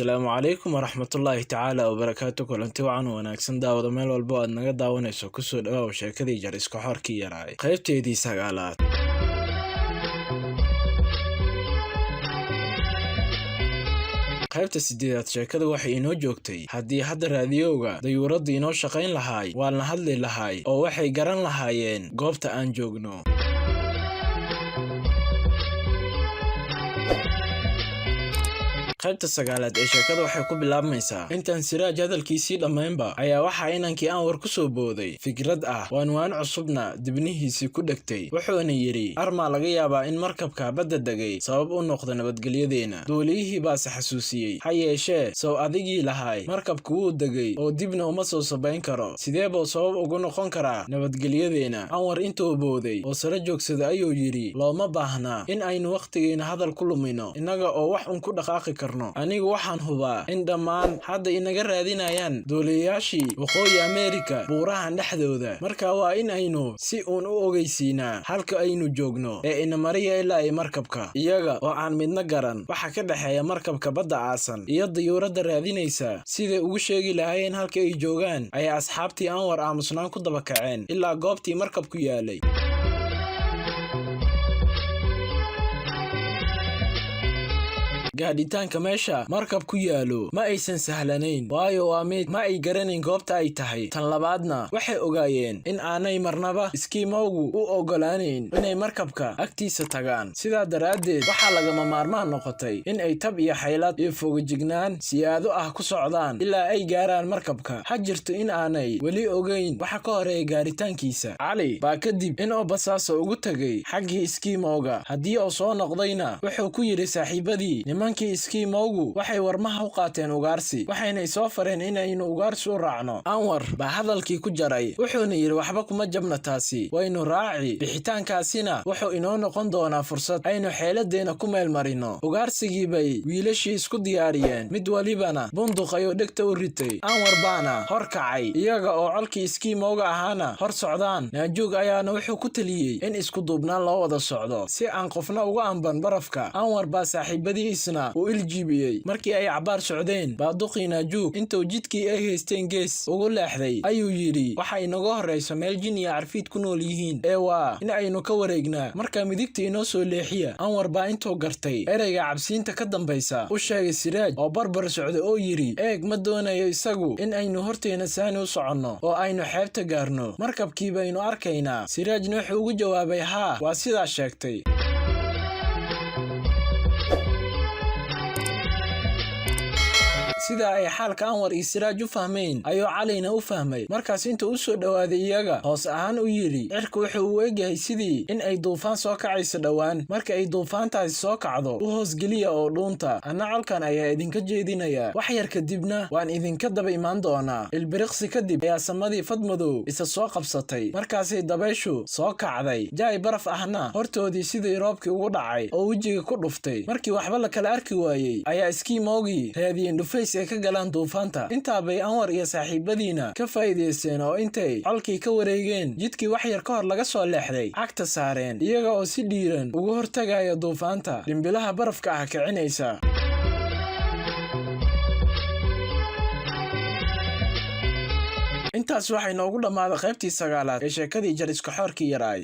Assalaamu calaykum waraxmatullaahi tacaala wabarakaatu. Kulanti wacan wanaagsan, daawada, meel walbo aad naga daawanayso. Kusoo dhawaaw sheekadii Jar Iska Xoorkii Yaraay, qaybteedii sagaalaad. Qaybta sideedaad sheekada waxay inoo joogtay haddii hadda raadiyowga dayuuradda inoo shaqayn lahaay, waan la hadli lahaay oo waxay garan lahaayeen goobta aan joogno. Qaybta sagaalaad ee sheekada waxay ku bilaabmaysaa intaan Siraaj hadalkiisii dhammaynba ayaa waxaa inankii Anwar ku soo booday fikrad ah waanwaan cusubna dibnihiisii ku dhegtay, wuxuuna yidhi: "Armaa laga yaabaa in markabka badda degay sabab u noqda nabadgelyadeena?" Duuliyihii baase xasuusiyey: "Ha yeeshee, sow adigii lahaay markabku wuu degay oo dibna uma soo sabayn karo, sidee buu sabab ugu noqon karaa nabadgelyadeena?" Anwar intuu booday oo sare joogsaday ayuu yidhi: "Looma baahnaa in aynu wakhtigeena hadal ku lumino innaga oo wax un ku dhaqaaqi karno. Anigu waxaan hubaa in dhammaan hadda inaga raadinayaan duuliyayaashii Waqooyi Ameerika buurahan dhexdooda. Marka waa in aynu si uun u ogeysiinaa halka aynu joogno ee inamariya ilaa ay markabka." Iyaga oo aan midna garan waxa ka dhexeeya markabka badda aasan iyo dayuuradda raadinaysa siday ugu sheegi lahaayeen halka ay joogaan, ayaa asxaabtii Anwar aamusnaan ku daba kaceen ilaa goobtii markabku yaalay. Gaadhitaanka meesha markab ku yaalo ma aysan sahlanayn, waayo waa mid ma ay garanayn goobta ay tahay. Tan labaadna, waxay ogaayeen in aanay marnaba Iskiimowgu u oggolaanayn inay markabka agtiisa tagaan. Sidaa daraaddeed waxaa lagama maarmaan noqotay in ay tab iyo xaylad iyo fogajignaan siyaado ah ku socdaan ilaa ay gaaraan markabka, ha jirto in aanay weli ogayn waxa ka horeeya gaaritaankiisa. Cali baa kadib in oo basaaso ugu tegay xaggii Iskiimowga. Haddii uu soo noqdayna wuxuu ku yidhi saaxiibadii: "Nimankii Iskiimowgu waxay warmaha u qaateen ugaarsi, waxaynay soo fareen inaynu ugaarsi u raacno." Anwar baa hadalkii ku jaray, wuxuuna yidhi: "Waxba kuma jabna taasi, waynu raaci. Bixitaankaasina wuxuu inoo noqon doonaa fursad aynu xeeladeenna ku meel marino." Ugaarsigii bay wiilashii isku diyaariyeen, mid walibana bunduq ayuu dhegta u ritay. Anwar baana hor kacay, iyaga oo colkii Iskiimowga ahaana hor socdaan. Naajuug ayaana wuxuu ku taliyey in isku duubnaan loo wada socdo si aan qofna uga amban barafka. Anwar baa saaxiibadiisna uu iljibiyey. Markii ay cabbaar socdeen baa duqii Naajuug intuu jidkii ay haysteen gees ugu leexday ayuu yidhi: "Waxa inaga horrayso meel jin iyo carfiid ku nool yihiin, ee waa in aynu ka wareegnaa. Markaa midigta inoo soo leexiya." Anwar baa intuu gartay ereyga cabsiinta ka dambaysa u sheegay Siraaj oo barbar socday oo yidhi: "Eeg, ma doonayo isagu in aynu horteena saani u soconno oo aynu xeebta gaarno, markabkii baynu arkaynaa." Siraajna wuxuu ugu jawaabay: "Haa, waa sidaa sheegtay." Sidaa ay xaalka Anwar iyo Siraaj u fahmayn ayuu Calina u fahmay. Markaas intuu u soo dhowaaday iyaga hoos ahaan u yidhi: "Cirka wuxuu u egyahay sidii in ay duufaan soo kacayso dhowaan. Marka ay duufaantaasi soo kacdo, u hoosgeliya oo dhuunta, anna colkan ayaa idinka jeedinaya. Wax yar kadibna waan idinka daba imaan doonaa." Ilbiriqsi kadib ayaa samadii fadmadow isa soo qabsatay. Markaasay dabayshu soo kacday, jaay baraf ahna hortoodii sidii roobkii ugu dhacay oo wejiga ku dhuftay. Markii waxba la kala arki waayey ayaa Iskiimowgii raadiyeen dhufays ay ka galaan duufaanta. Intaa bay Anwar iyo saaxiibadiina ka faa'iidaysteen oo intay colkii ka wareegeen jidkii wax yar ka hor laga soo leexday cagta saareen, iyaga oo si dhiiran uga hortagaya duufaanta dhimbilaha barafka ah kicinaysa. Intaas waxay noogu dhammaaday qaybtii sagaalaad ee sheekadii Jar Iska Xoorkii Yaraay.